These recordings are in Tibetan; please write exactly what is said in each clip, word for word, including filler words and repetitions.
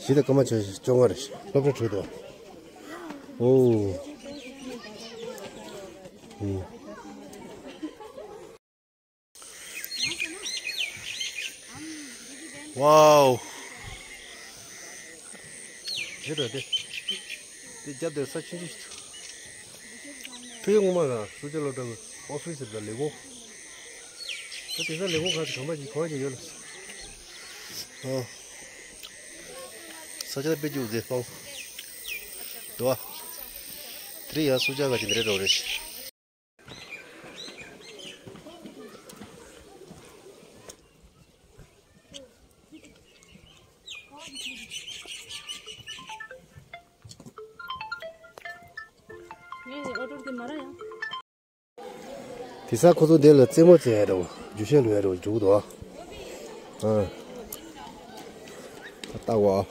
གཞི་དང་སྐར་མ་བྱས་བཅོ་ལྔ་རེད། སློབ་གྲྭ་གྲོལ་འདུག་ཨོ། ཨུ། ཝའོ། དེ་རེད་དེ། དེ་རྒྱབ་དེར་ས་ཆུང་ཆུང་ཞིག་འདུག་ཕ་གི་སྔོན་མ་ལ་སུ་ཇཱ་སློབ་གྲྭ་གི་ཨོ་ཕི་སི་ཟེར་ལ་ལས་ཁུངས། ད་དེང་སང་ལས་ཁུངས་ཁག་ཅིག་གང་མ་ཅིག་གང་ཅིག་ཡོད་ལ། ཨོ། ས་ཆ་དཔེ་སྐྱིད་པོ་ཟེ་སྤང་། འདུག་ཨ། དེ་རིང་ཡང་སུ་ཇཱ་ག་ཅིག་འདི་རེད་འགྲོ་རེད། དེ་ས་ཁོ་ཚོ་འདི་ལ་རྩེད་མོ་རྩེ་ཡ་རེད། རྒྱུ་ཤ་ལུ་ཡ་རེད་འཇུག་འདུག་ཨ། ད་ལྟ་བ།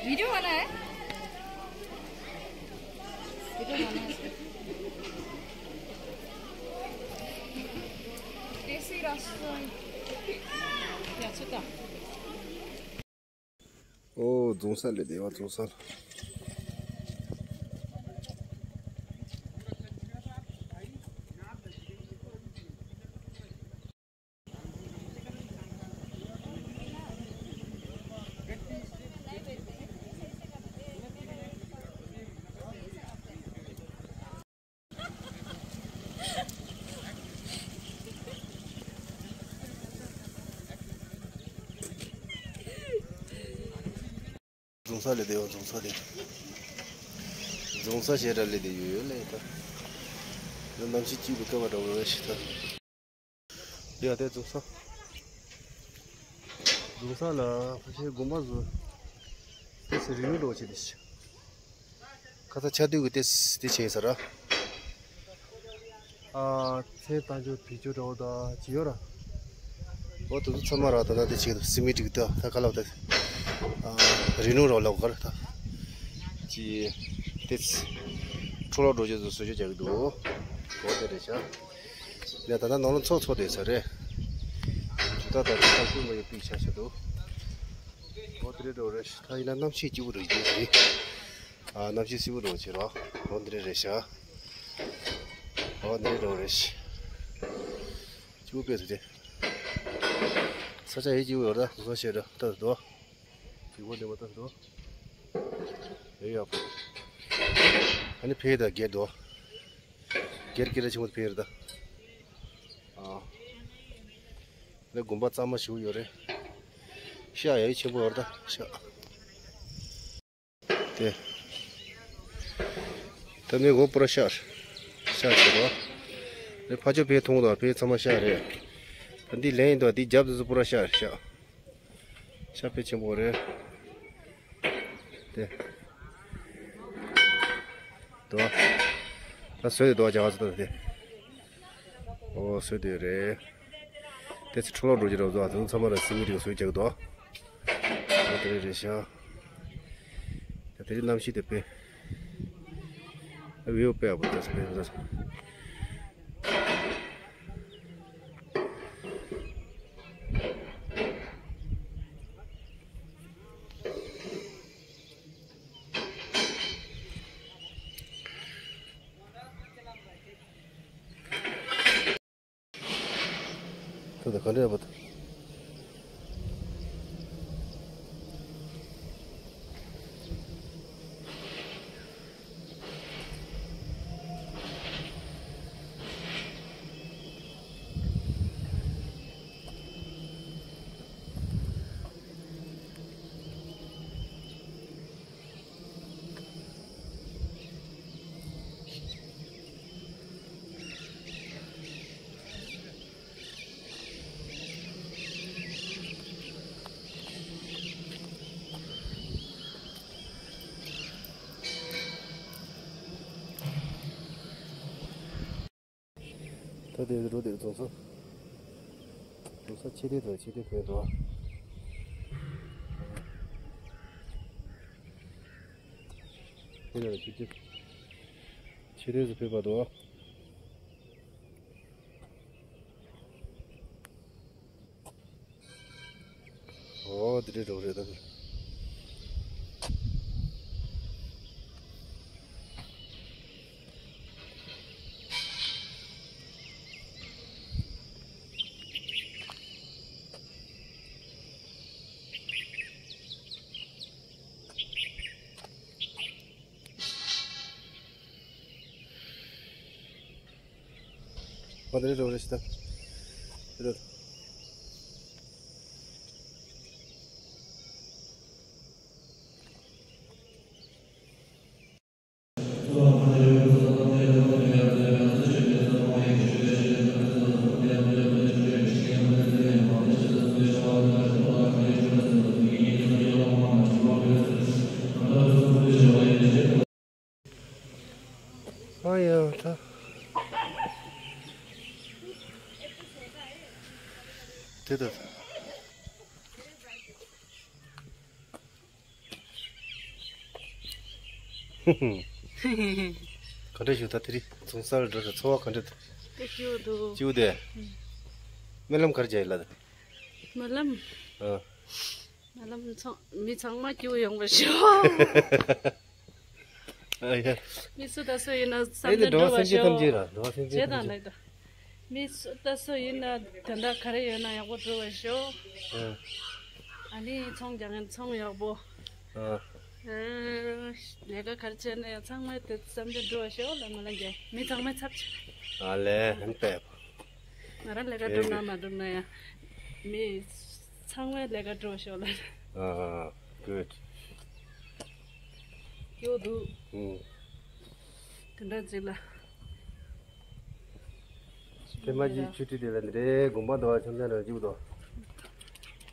वीडियो वाला है। वीडियो वाला है। देसी राशन। या, सुता। ཨོ། རྫོང་ས་ལས་སྡེ་བ་རྫོང་ས་ལ། རྫོང་ས་ལས་སྡེ་བ་རྫོང་ས་ལས། རྫོང་ས་ཞེས་ར་ལས་སྡེ་ཡོད་ཡོད་ལས་ད། ཡང་གནམ་གཤིས་སྐྱིད་པའི་སྐབས་ལ་འགྲོ་བའི་ཞིག་ད། ཡ་དེ་རྫོང་ས། རྫོང་ས་ལ་ཕ་ཤེ་དགོན་པ་བཟོ། དེ་སི་རི་ཡུ་འགྲོ་བྱེད་དེ་ཤི། ཁ་ཚ་ཆ་དུས་ཀྱི་དེ་དེ་བྱས་ས་ར། ཨ། ཚེ་བཏང་ཆོག་བེད་སྤྱོད་འདྲ་བོ་དང་ཅི་ཡོད་ར། འོ་དེ་ཚོ་ཚང་མ་ར་ད་ན་དེ་བྱེད་དུ་སི་མི་ཏྲིག་ད་ད་ག་ལ་བ་ད། ཨ། རི་ནུ་ར་ལ་ག་ར་ད། ཅི། དེ་ཚི། འཕྲོ་ལོག་འགྲོ་ཆོག་ཚོ་བཟོ་ཆོག་རྒྱག་གི་འདུག་འོ་དེ་རེད་ཤག་ཡ་ད་ལྟ་ནང་ལ་ཚོགས་ཚོགས་བསྡད་ས་རེད། ཇུ་ད་ད་ད་ད་ཀུན་མ་ཡོད་པའི་ཆ་ཤ་འདུག་འོ་དེ་རེད་འགྲོ་རེད་ཤག་ད་ཡིན་ན་གནམ་གཤིས་སྐྱིད་པོ་རེད་ཀྱི་རེད། ཨ་གནམ་གཤིས་བསིལ་པོ་འགྲོ་བྱེད་རོགས། འོ་འདི་རེད་རེད་ཤག་འོ་འདི་རེད་འགྲོ་རེད་ཤག་སྐྱིད་པོ་དཔེ་ཐུབ་དེ། ས་ཆ་ཡེ་སྐྱིད་པོ་ཡོད་ར་བཟོ་བྱེད་ར་ལྟ་འདུག་སྐྱིད་པོ་འདི་མ་ལྟ་འདུག་ཡོད་ཡག་པོ། ཨ་ནི་ཕེ་ད་སྒེར་འདུག་སྒེར་སྐད་ར་ཆེན་པོ་ཕེ་ར་ད། ཨ། ལས་དགོན་པ་གཙང་མ་ཞིག་ཡོད་རེད། ཤག་ཡ་ཡི་ཆེན་པོ་ཡོད་རེད་ད་ཤག་དེ། ད་ནི་སྒོ་པུ་ར་ཤག་ཤག་ཆེ་རོ། ལས་ཕ་ཆོ་ཕེ་མཐོང་དང་ཕེ་ཚང་མ་ཤག་རེད། ད་འདི་ལན་ཡིན་དང་འདི་རྒྱབ་དུ་སུ་པུ་ར་ཤག་ཤག་ཤག་ཕེ་ཆེན་པོ་རེད། དེ། དོ། ད་སོས་དེ་དོ་བྱ་བ་ཚོ་ད་དེ། ཨོ་སོས་དེ་རེད། དེ་ཚེ་འཕྲོ་ལོག་འགྲོ་གི་རེད་བཟོ་བ་ཚང་མ་ལ་སི་མི་རིགས་སོས་རྒྱག་དོ། ཨོ་དེ་རེད་རེད་ཤག་ད་ རི་གནམ་གཤིས་དེ་དཔེ། ཨ་བེའུ་དཔེ་ཨ་བོ་ད་དཔེ་ད། ད་ད་ག་འདྲ་ཡོད་པ་ད། ད་དེ་རུ་དེ་རྫོང་ས། རྫོང་ས་ཆེ་དེ་དང་ཆེ་དེ་ཕེབས་འདུག་དེ་ལ་ཆེ་དེ། ཆེ་དེ་ཚོ་ཕེབས་པ་འདུག་ཨོ་དེ་འདྲའི་འགྲོ་རེད་ད། ཨོ་དེ་འདྲའི་འགྲོ་རེད་ད། དེ་འདྲ། ཨ་ཡ་ད། དེ་ད། ག་འདྲ་ཞུ་ད་དེ་རིང་རྫོང་སར་འགྲོ་རེད། ཚོར་བ་ག་འདྲ་འདུག་དེ་སྐྱིད་འདུག་སྐྱིད་དེ། སྨོན་ལམ་ག་རེ་བྱས་ཡིན་ལ་དེ། སྨོན་ལམ། ཨ། སྨོན་ལམ་ཚང་མི་ཚང་མ་སྐྱིད་ཡོང་བར་ཤོག་ཨ་ཡ། མི་སུ་དང་སུ་ཡིན་ན་བསམ་ཨེ་དེ་དོན་འགྲོ་བ་སེམས་ཅན་ཐམས་ཅད་ཤོག་ར། འགྲོ་བ་སེམས་ཅན་ཐམས་ཅད། མི་སུ་དང་སུ་ཡིན་ན་དོན་དག་ག་རེ་ཡོད་ན་ཡག་པོ་འགྲོ་བར་ཤོག་ཨ་ནི་ཚོང་རྒྱག་མཁན་ཚོང་ཡག་པོ། ཨ། ལས་ཀ་ག་རེ་བྱས་ན་ཡང་ཚང་མ་དེ་བསམ་དོན་འགྲུབ་པར་ཤོག་ལ་མ་ལ་འགྱེ་མི་ཚང་མའི་ཚབ་བྱས། ཨ་ལས་ཧན་པས། ང་རང་ལས་ཀ་གྲུབ་ན་མ་གྲུབ་ན་ཡང་མི་ཚང་མའི་ལས་ཀ་འགྲུབ་པར་ཤོག་ལ། ཨ་ཧ། གུཌ། སྐྱོ་འདུག་ཨུ། དེ་འདྲ་ཅིག་ལ། ཀྱེ་མ་གཅིག་ཆུ་ཁྲི་དེ་ལ་འདི་རེད། དགོན་པ་འདུག་ཆང་ཆང་རེ་བཅུག་འདུག་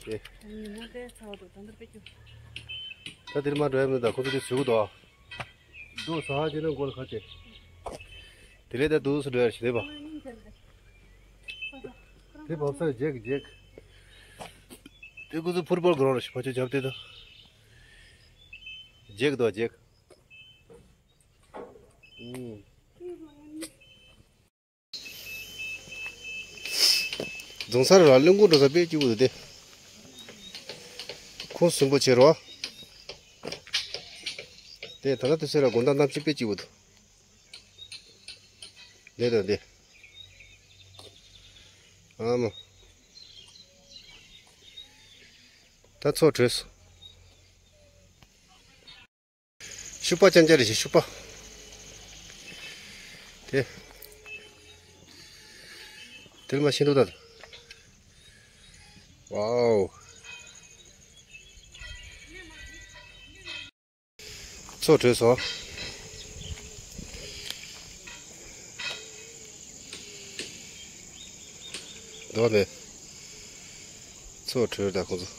ཨེ། ཉི་མ་དེ་ཚ་བ་འདུག་ད་འདིར་ཕེབས་རྒྱུ། ད་འདིར་མ་འགྲོ་ཡ་མི་འདུག་ད་ཁོ་ཚོ་དེ་ཟུག་འདུག་རྡོ་ཟ་ཧ་ཅེ་ན་མགོ་ལ་ཁ་ཅེ། དེ་ལས་ད་འདུག་སུ་འགྲོ་ཡ་ཞིག་རེད་པ། དེ་བབས་ས་འཇེག་འཇེག་དེ་ཁོ་ཚོ་ཕུར་པོལ་གྲོང་ར་ཞིག་ཕ་ཆོས་རྒྱབ་དེ་ད། འཇེག་འདུག་འཇེག་ཨུམ། རྫོང་སར་ར་གླིང་སྐོར་འགྲོ་ས་དཔེ་སྐྱིད་པོ་འདུག་སྟེ། ཁོང་སུན་པོ་ཆེ་རོ། དེ་ད་ལྟ་དུས་ཚོད་ར་དགོང་དག་གནམ་གཤིས་དཔེ་སྐྱིད་པོ་འདུག་དེ་དང་དེ། ཨ་མ། ད་ཚོགས་གྲོལ་སོང་། ཤུག་པ་རྐྱང་རྐྱང་རེད་ཤག་ཤུག་པ། དེ། དེར་མ་ཤེས་འདུག་ད། ཝའོ། ཚོགས་གྲོལ་སོང་། འདུག་མེད། ཚོགས་གྲོལ་ད་ཁོང་ཚོ།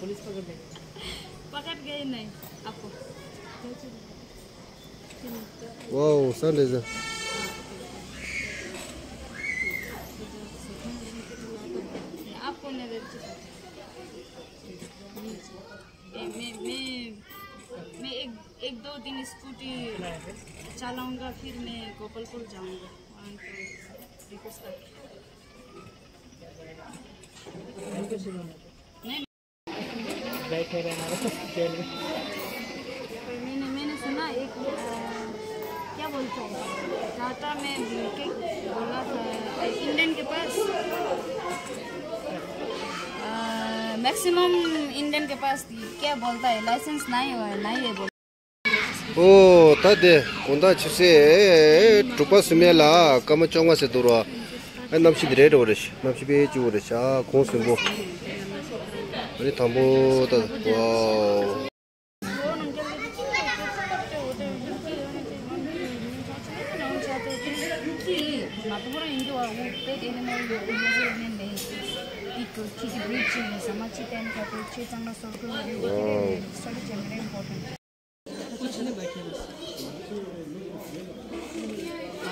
पुलिस पकड़ ले। पकड़ गए नहीं आपको। Wow, sunrise. आपको नहीं, मैं, मैं, मैं, मैं एक, एक दो दिन स्कूटी चलाऊंगा, फिर मैं गोपालपुर जाऊंगा। वहाँ पे रिक्वेस्ट करके। नहीं, बैठे रहना जेल में। मैंने, मैंने सुना एक, अ, क्या बोलते हैं, टाटा में के बोला था, इंडियन के पास, अ, मैक्सिमम इंडियन के पास क्या बोलता है, लाइसेंस नहीं हुआ है, नहीं है बोल। ཨོ། ད་དེ་དགོང་དག་ཆུ་ཚོད་དྲུག་པ་སུ་མེད་ལ་སྐར་མ་བཅོ་ལྔ་ཟེར་འདུག་ར། ཨ། གནམ་གཤིས་འདི་རེད་འགྲོ་བ་རེད། གནམ་གཤིས་དཔེ་སྐྱིད་པོ་རེད་ཤག་གོང་གསོན་པོ། ཨ་ནི་དང་པོ་ད། ཝའོ། कुछ नहीं बैठे बस।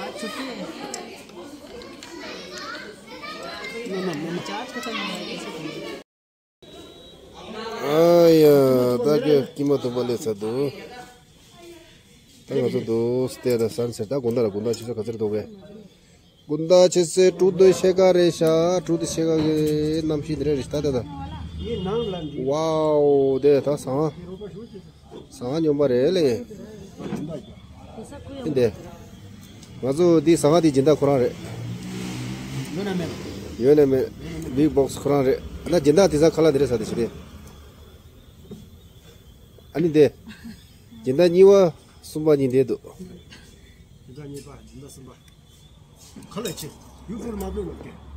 आज छुट्टी है। ना, ना, ना, चार्ज खत्म हो गया, कैसे करेंगे? ཨ་ཡ། ད་ཀྱེ་ཀྱེ་མ་ཐུབ་པ་ལས་ཚར་འདུག་ད་ང་ཚོ་འདུག་སྟེ་ད་སན་སེ་ཊ་ད་དགོང་དག་ལ་དགོང་དག་ཆུ་ཚོད་ག་ཚོད་འདུག་གས། དགོང་དག་ཆུ་ཚོད་དྲུག་དང་ཕྱེད་ཀ་རེད་ཤག་དྲུག་དང་ཕྱེད་ཀ་གི་གནམ་གཤིས་འདི་རེད་རེད་ད་ད་ད། ཝའོ། དེ་ད་ཟངས། ཟངས་སྙོམས་པ་རེད་ལེ། འདི། ང་ཚོ་འདི་ཟངས་འདི་སྦྱིན་བདག་ཁོ་རང་རེད། ཡོད་ན་མེད། ཡོད་ན་མེད། བིག་སྦོག་སི་ཁོ་རང་རེད། ད་སྦྱིན་བདག་དེ་ཚ་ཁ་ལག་འདི་རེད་ཟ་དེ་ཞིག་རེད། ཨ་ནི་འདི། སྦྱིན་བདག་གཉིས་པ་གསུམ་པ་གཉིས་འདི་འདུག་སྦྱིན་བདག་གཉིས་པ་སྦྱིན་བདག་གསུམ་པ། ཁ་ལག་ཆེ། ཡུ་ཐུར་མ་བཏོན་ལོ་སྐད།